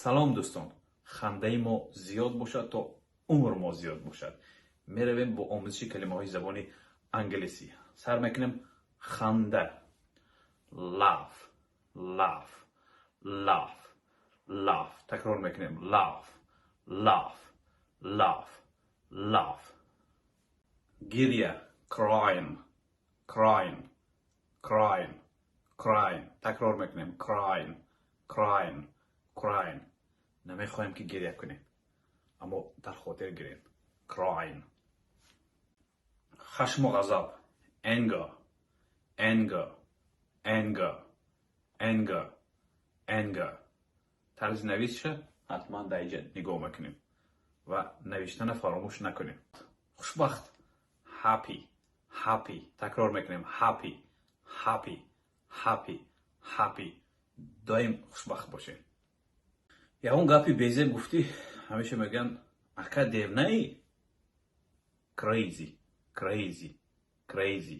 Салом, дӯстон! Хандаи мо зиёд бошад, то умр мо зиёд бошад. Меравем бо омӯзиши калимаҳои забони англисӣ. Сар мекунем: ханда, laugh, laugh, laugh, laugh. Такрор мекунем: laugh, laugh, laugh, laugh. Гиря, crying, crying, crying, crying. Такрор мекунем: crying, crying, crying. Намехоҳем, ки гиря кунем, аммо дар хотир гирем: crying. Хашму ғазаб, anger, anger, anger, anger, anger. Тарзи нависша ҳатман дар инҷа нигоҳ мекунем ва навиштана фаромӯш накунем. Хушбахт, happy, happy. Такрор мекунем: happy, happy, happy, happy. Доим хушбахт бошем. Ягон гапи безеб гуфтӣ, ҳамеша мегӯянд: «Ака, девнаӣ?» Crazy, crazy, crazy.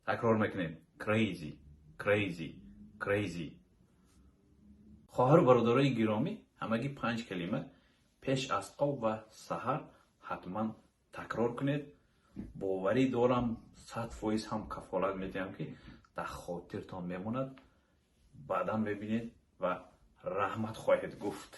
Такрор мекунем: crazy, crazy, crazy. Хоҳару бародарои гиромӣ, ҳамагӣ панҷ калима пеш аз хоб ва саҳар ҳатман такрор кунед. Боварӣ дорам, 100% ҳам кафолат медиҳам, ки дар хотиртон мемонад. Баъдан мебинед ва раҳмат хоҳед гуфт.